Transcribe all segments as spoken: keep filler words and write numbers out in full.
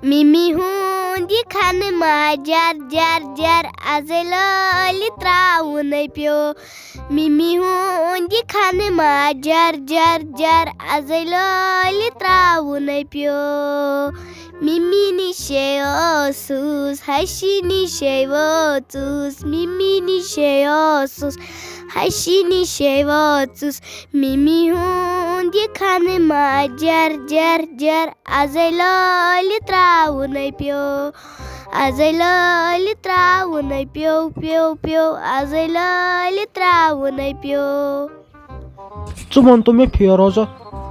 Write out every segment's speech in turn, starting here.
مِمی ہُنٛد یہِ کھنہٕ ماز جر جر جر، ازے لٲلہِ تراوُنے پیو۔ مِمی ہُنٛد یہِ کھنہٕ ماز جر جر جر، ازے لٲلہِ تراوُنے پیو۔ مِمی نِشے اوسُس، ہشی نِشے وٲژٕس، مِمی نِشے اوسُس، ہشی نِشے وٲژٕس۔ مِمی ہُنٛد یہِ کھنہٕ ماز جر جر جر، ازے لٲلہِ تراوُنے پیو۔ ازے لٲلہِ تراوُنے پیو، پیو، پیو، ازے لٲلہِ تراوُنے پیو۔ ژٕ وَن تو مےٚ، فیروزہ،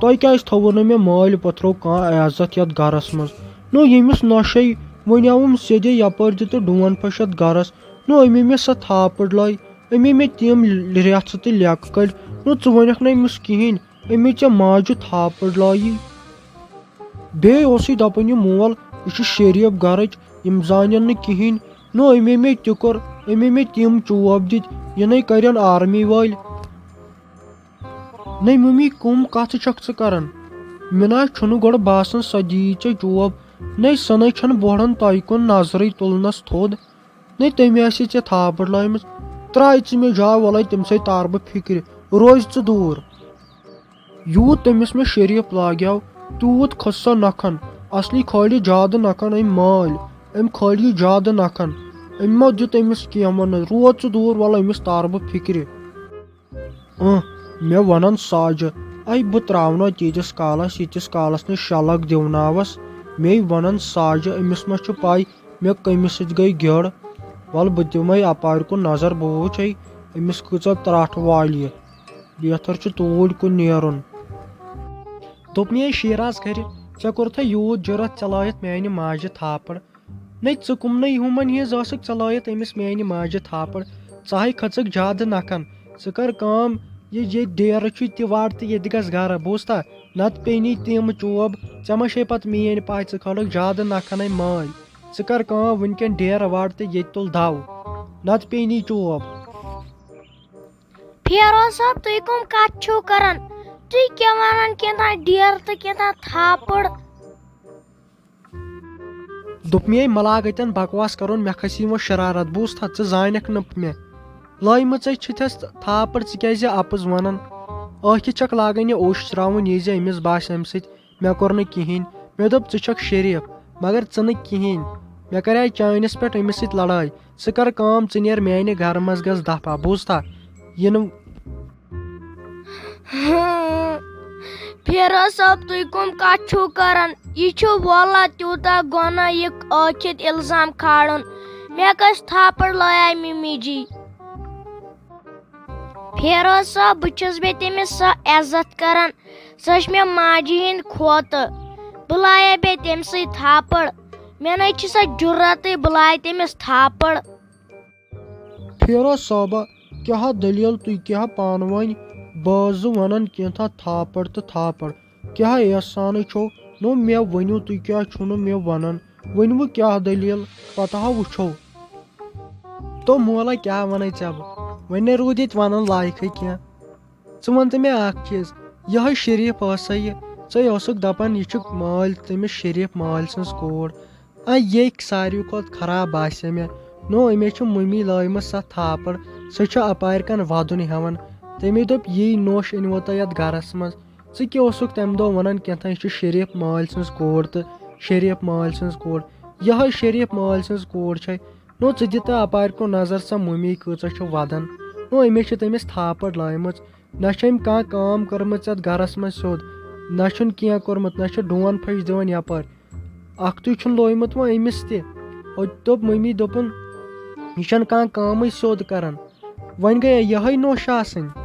تۄہہِ کیٛازِ تھوٚوُ نہٕ مےٚ مٲلۍ پٔتھرو کانٛہہ عزت یَتھ گَرَس منٛز؟ نو، ییٚمِس نۄشے وَنیٛاوُم سیٚدے یَپٲرۍ دِ تہٕ ڈوٗن پھٔش یَتھ گَرَس۔ نو، أمۍ مےٚ سۄ تھاپڑ لٲے، أمۍ مےٚ تِم رٮ۪ژھٕ تہٕ لیٚکہٕ کٔڑۍ۔ نو، ژٕ وَنکھ نہٕ أمِس کِہیٖنۍ، أمۍ ژےٚ ماجہِ تھاپڑ لٲیی۔ بیٚیہِ اوسُے دَپان یہِ مول، یہِ چھُ شریٖف گَرٕچ، یِم زانن نہٕ کِہیٖنۍ۔ نو، أمۍ مےٚ تہِ کوٚر، أمۍ مےٚ تِم چوب دِتۍ، یِنَے کَرن آرمی وٲلۍ۔ نَے مٔمی، کٕم کَتھٕ چھَکھ ژٕ کَران؟ مےٚ نہ چھُنہٕ گۄڈٕ باسان سۄ دِیی ژےٚ چوب۔ نَے سۄ نَے چھَنہٕ بۄہڑَن تۄہہِ کُن نظرٕے تُلنَس تھوٚد۔ نَے تٔمۍ آسہِ ژےٚ تھاپڑ لٲیمٕژ۔ ترٛاے ژٕ مےٚ جاے، وَلَے تٔمۍ سۭتۍ تارٕ بہٕ فِکرِ۔ روزِ ژٕ دوٗر۔ یوٗت تٔمِس مےٚ شریٖف لاگیو، تیوٗت کھٔژ سۄ نَکھَن۔ اَصلی خٲلی زیادٕ نَکھَن أمۍ مٲلۍ۔ أمۍ خٲلی زیادٕ نَکھَن۔ أمۍ ما دیُت أمِس کینٛہہ وَننَس۔ روز ژٕ دوٗر، وَلہٕ أمِس تارٕ بہٕ فِکرِ۔ اۭں، مےٚ وَنَن ساجہِ، اَے بہٕ ترٛاونو تیٖتِس کالَس، ییٖتِس کالَس نہٕ شلک دِوناوَس۔ مے وَنَن ساجہِ، أمِس ما چھُ پَے مےٚ کٔمِس سۭتۍ گٔے گِڑ؟ وَلہٕ بہٕ دِمَے اَپارِ کُن نظر، بہٕ وٕچھَے أمِس کۭژاہ ترٛٹھ والہِ۔ بہتر چھُ توٗرۍ کُن نیرُن۔ دوٚپمَے شیراز کھرِ، ژےٚ کوٚرتھے یوٗت جُرت، ژےٚ لٲیِتھ میانہِ ماجہِ تھاپڑ۔ نَے ژٕ کُمنٕے ہُمن ہِنٛز ٲسٕکھ، ژےٚ لٲیِتھ أمِس میانہِ ماجہِ تھاپڑ۔ ژٕ ہاے کھٔژٕکھ زیادٕ نَکھن۔ ژٕ کر کٲم، یہِ ییٚتہِ ڈیرٕ چھُے تہِ وَٹ تہٕ ییٚتہِ گژھ گرٕ، بوٗزتھا؟ نتہٕ پیٚیہِ نی تِم چوب۔ ژےٚ ما چھے پتہٕ میٲنۍ پاے، ژٕ کھالکھ زیادٕ نَکھنَے مٲلۍ۔ ژٕ کر کٲم، وٕنکٮ۪ن ڈیرٕ وَٹ تہٕ ییٚتہِ تُل دَو، نتہٕ پیٚیہِ نی چوب۔ فیروز صٲب، تُہۍ کٕم کتھ چھِو کران؟ تُہۍ کیٛاہ ونان، کینٛہہ تام ڈیرٕ تہٕ کینٛہہ تام تھاپڑ؟ دوٚپمَے مہ لاگ اَتٮ۪ن بکواس کرُن، مےٚ کھسی وۄنۍ شرارت، بوٗزتھا؟ ژٕ زانکھ نہٕ مےٚ۔ لٲیمٕژے چھِتھس تھاپڑ، ژٕ کیٛازِ اَپُز ونان؟ ٲخِر چھکھ لاگان یہِ اوٚش ترٛاوُن، یہِ زِ أمِس باسہِ اَمہِ سۭتۍ مےٚ کوٚر نہٕ کِہیٖنۍ۔ مےٚ دوٚپ، ژٕ چھکھ شریٖف، مگر ژٕ نہٕ کِہیٖنۍ۔ مےٚ کریٛاے چٲنِس پٮ۪ٹھ أمِس سۭتۍ لڑٲے۔ ژٕ کر کٲم، ژٕ نیر میانہِ گرٕ منٛز، گژھ دفعہ، بوٗزتھا؟ یِنہٕ۔ فیروز صٲب، تُہۍ کٕم کتھ چھِو کران؟ یہِ چھُ وۄلا تیوٗتاہ گۄناہ یہِ ٲکھِتھ الزام کھالُن۔ مےٚ کٔژ تھاپڑ لایے مِمی جی؟ فیروز صٲب، بہٕ چھُس بیٚیہِ تٔمِس سۄ عزت کران۔ سۄ چھِ مےٚ ماجہِ ہِنٛدۍ کھۄتہٕ۔ بہٕ لایے بیٚیہِ تٔمۍ سٕے تھاپڑ۔ مےٚ نَے چھِ سۄ جُرتٕے، بہٕ لایہِ تٔمِس تھاپڑ۔ فیروز صٲبہ، کیٛاہ دٔلیٖل؟ تُہۍ کیٛاہ پانہٕ ؤنۍ بٲژ زٕ وَنان کینٛژھا تھاپڑ تہٕ تھاپڑ؟ کیٛاہ احسانٕے چھو؟ نو مےٚ ؤنِو، تُہۍ کیٛاہ چھِو نہٕ مےٚ وَنان؟ ؤنِو کیٛاہ دٔلیٖل، پتہٕ ہا وٕچھو۔ تو مولا، کیٛاہ وَنَے ژےٚ بہٕ؟ وۄنۍ نے روٗد ییٚتہِ وَنُن لایقٕے کینٛہہ۔ ژٕ وَن تہٕ مےٚ اَکھ چیٖز، یِہوٚے شریٖف ٲسا یہِ؟ ژٕے اوسُکھ دَپان یہِ چھُ مٲلۍ، تٔمِس شریٖف مٲلۍ سٕنٛز کوٗر۔ آ، ییٚکۍ ساروی کھۄتہٕ خراب باسے مےٚ، نو، أمِس چھِ مٔمی لٲیمٕژ سۄ تھاپڑ، سۄ چھِ اَپارِ کَن وَدُن ہٮ۪وان۔ تٔمۍ دوٚپ، یی نوٚش أنۍوٕ تۄہہِ یَتھ گَرَس منٛز۔ ژٕ کیٛاہ اوسُکھ تَمہِ دۄہ وَنان کینٛہہ تام، یہِ چھِ شریٖف مٲلۍ سٕنٛز کوٗر تہٕ شریٖف مٲلۍ سٕنٛز کوٗر؟ یِہوٚے شریٖف مٲلۍ سٕنٛز کوٗر چھے۔ نو، ژٕ دِ تہٕ اَپارِ کُن نظر، سۄ مٔمی کۭژاہ چھِ وَدان۔ نو، أمِس چھِ تٔمِس تھاپڑ لایمٕژ۔ نہ چھِ أمۍ کانٛہہ کٲم کٔرمٕژ یَتھ گَرَس منٛز سیوٚد، نہ چھُنہٕ کینٛہہ کوٚرمُت، نہ چھُ ڈوٗن پھٔچ دِوان یَپٲرۍ۔ اَکھتُے چھُنہٕ لویمُت وۄنۍ أمِس تہِ۔ ہُتہِ دوٚپ مٔمی، دوٚپُن، یہِ چھَنہٕ کانٛہہ کٲمٕے سیوٚد کَران۔ وۄنۍ گٔیے یِہوٚے نوٚش آسٕنۍ۔